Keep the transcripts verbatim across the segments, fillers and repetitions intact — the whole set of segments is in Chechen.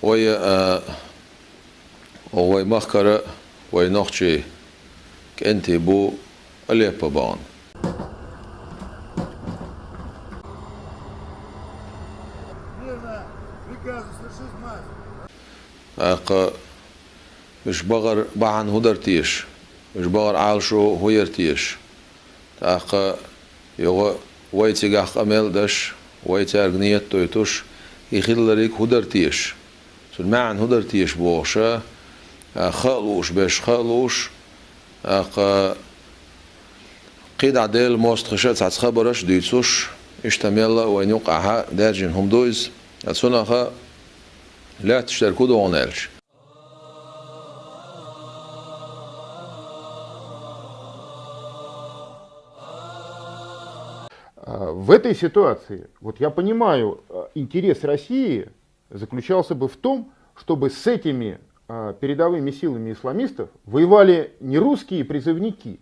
Вай, а, вай махкара, вай нохчий кӀентий бу Алеппо бахана. ТӀаккха уьш бахар бахьана хӀун дар теша? Уьш бахар Ӏалашо хӀун яр теша? ТӀаккха юха вай цигахь къамел а деш, вай цаьрга нийят а дойтуш, и хилларг хӀун дар теша? Цуьнан маьӀна хӀун дар теша бохуш, а, ха а лууш, беш ха а лууш, тӀаккха кхидӀа Делан мостагӀаша цхьацца хабарш а дуьйцуш, иштта мелла а вайна юккъехь даьржина хӀума ду иза. Цунах лаьтташ дерг хӀун ду хьуна аьлча? А, в этой ситуации, вот я понимаю, а, интерес России заключался бы в том, чтобы с этими, а, передовыми силами исламистов воевали не русские призывники,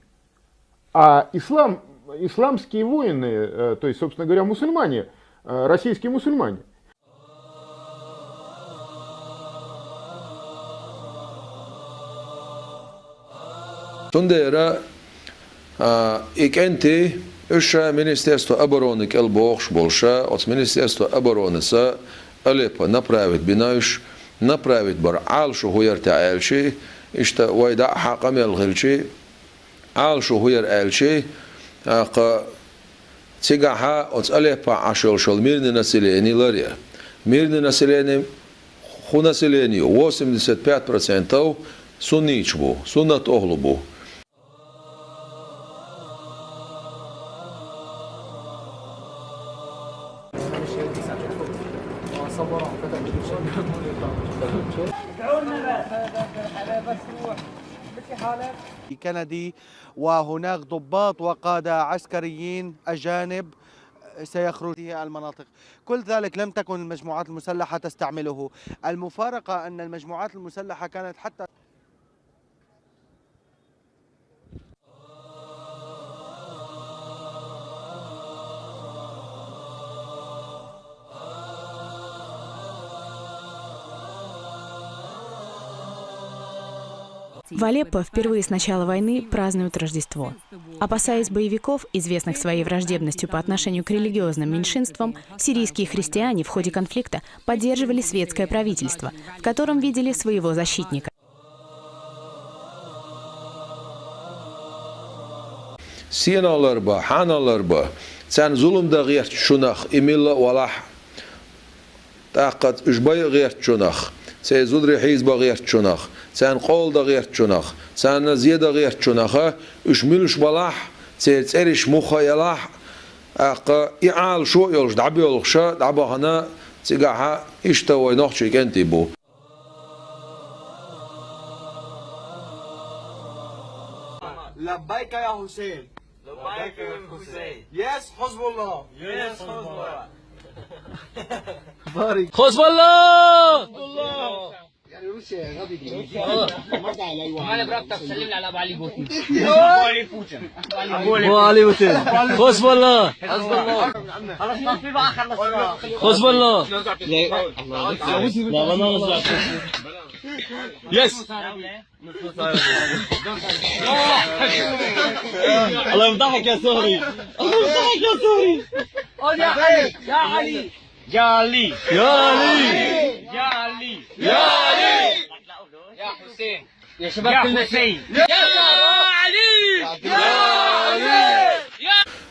а ислам, исламские воины, э, то есть, собственно говоря, мусульмане, э, российские мусульмане. Цундела, а, и кӀентий, уьш ша Министерство обороны кӀел бохуш болуш, оцу Министерство обороныца Алеппо направить бина уьш, направить бар Ӏалашо хӀун яр те аьлча, иштта вай дӀа а хьан къамел хилча, Ӏалашо хӀун яр аьлча, тӀаккха цигахьа оцу Алеппохь Ӏаш йолуш йолу мирный население ларъян. Мирный население хӀун население ю? Восемьдесят пять процентов сунниташ бу, суннат охӀла бу. كندي، وهناك ضباط وقادة عسكريين أجانب سيخرجون هذه المناطق. كل ذلك لم تكن المجموعات المسلحة تستعمله. المفارقة أن المجموعات المسلحة كانت حتى В Алеппо впервые с начала войны празднуют Рождество. Опасаясь боевиков, известных своей враждебностью по отношению к религиозным меньшинствам, сирийские христиане в ходе конфликта поддерживали светское правительство, в котором видели своего защитника. Сенах ларба, хьанах ларба, царна зулам дан гӀертачунах и милла а валахь, тӀаккха уьш байа гӀертачунах, церан зударий хьийза бан гӀертачунах, царна къола дан гӀертачунах, царна зе дан гӀертачунах, уьш муьлш балахь, церан цӀераш муха а ялахь, тӀаккха и Ӏалашо а йолуш дӀабоьлхуша дӀабахана цигахьа иштта вай нохчий кӀентий бу. لبيك يا حسين. لبيك يا حسين. Yes, حزب الله. Yes, حزب الله. حزب الله. يعني روسيا غبي. ما دعا لا يوعى. أنا بربطك، سلم لي على أبو علي بوتين. أبو علي بوتين. أبو علي بوتين. حزب الله. حزب الله. خلص، ما في بقى، خلص. حزب الله. لا، لا، لا، لا. Yes. الله يفضحك يا سوري. الله يفضحك يا سوري. يا علي، يا علي. يا علي. يا علي. يا علي. يا علي. يا حسين. يا شباب، يا كلنا حسين. يا علي. يا علي.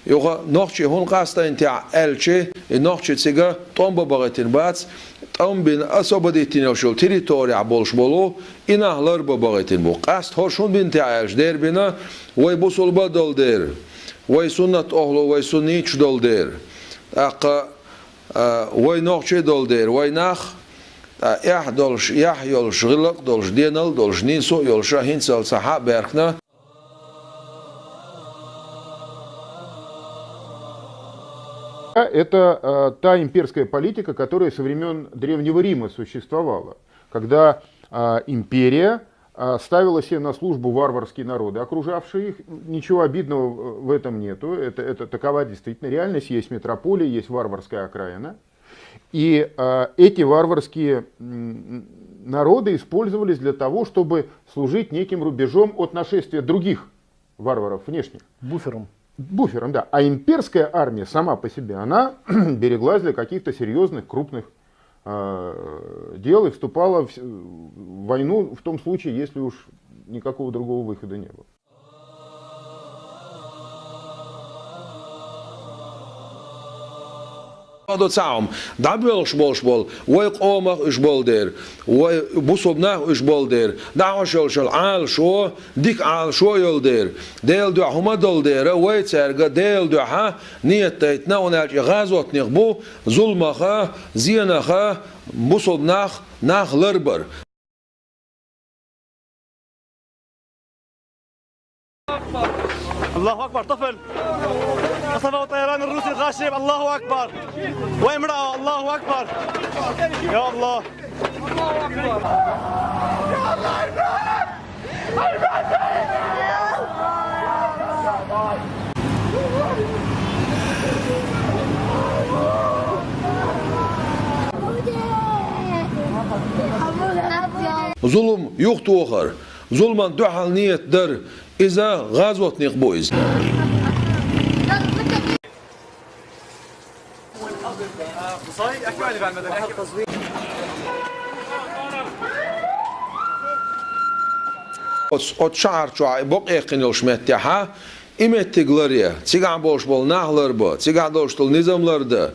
Юха нохчий хӀунда къастийна техьа аьлча, и нохчий цига тӀом бан бахийтина бац, тӀом бина освободить йина йолуш йолу территорехь болуш болу, и нах ларба бахийтина бу. Къаста хӀорш хӀунда бина техьа аьлча, дера бина, вай бусулба а долу дера, вай суннат охӀлу, вай сунниташ долу дера. ТӀаккха, а, вай нохчий долу дера, вай нах, ткъа эхь долуш, яхь йолуш, гӀиллакх долуш, денал долуш, нийсо а йолуш, хӀинццалц схьа а баьхкина. Это э, та имперская политика, которая со времен Древнего Рима существовала, когда э, империя э, ставила себе на службу варварские народы, окружавшие их. Ничего обидного в этом нету. Это, это такова действительно реальность. Есть метрополия, есть варварская окраина. И э, эти варварские м, народы использовались для того, чтобы служить неким рубежом от нашествия других варваров внешних. Буфером. Буфером, да. А имперская армия сама по себе, она береглась для каких-то серьезных, крупных э, дел и вступала в, в войну в том случае, если уж никакого другого выхода не было. До цхьа хӀума дӀабоьлхуш болуш болу вай къомах уьш болу дера, вай бусулба нах уьш болу дера, дӀахьош йолуш йолу Ӏалашо дика Ӏалашо йолу дера, Делан дуьхьа хӀума долу дера, вай цаьрга Делан дуьхьа нийят дайтина, хӀунда аьлча и гӀазотнех бу зуламаха, зенаха бусулба нах, нах ларбар. الله أكبر طفل. قصفه طيران الروسي الغاشم. الله أكبر. وين امرأة؟ الله أكبر. يا الله. Зулам юхатохар, зуламан дуьхьал нийят дар, иза гӀазотнех бу иза. Оцу, оцу шахьар чохь и бокъ эккхина йолуш меттехьа, и меттиг ларъе, цигахь болуш болу нах ларба, цигахь долуш долу низам ларда.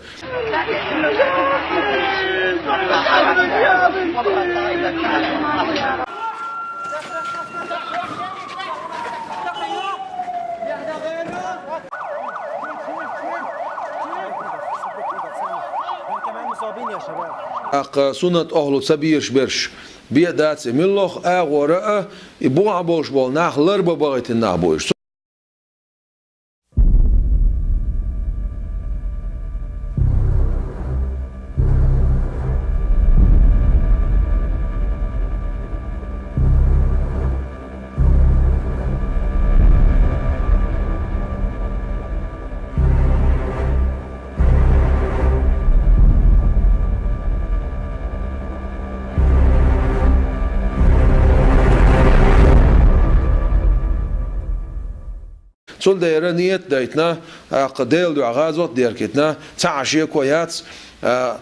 ТӀаккха суннат охьлу ца бийраш берш бен дац и муьлхха агӀора а, и бохьа болуш болу нах ларба бахийтина нах бу уьш. Цундела нийят дайтина, тӀаккха Делан дуьхьа гӀазот деркитна, цхьа а шеко яц, а,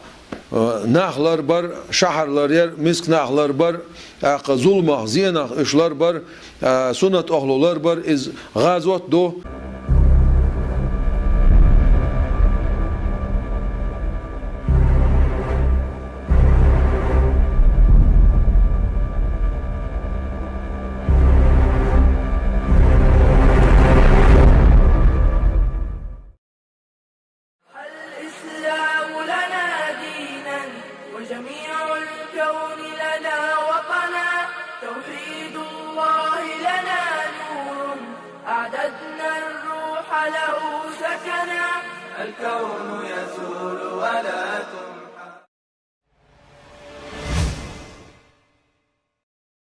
а, нах ларбар, шахьар ларъяр, миска нах ларбар, тӀаккха зуламах, зенах уьш ларбар, а, суннат охьлу ларбар, иза гӀазот ду. الإسلام لنا دينا وجميع الكون لنا وطنا. توحيد الله لنا نور أعددنا الروح له سكنا. الكون يزول ولا تنكر.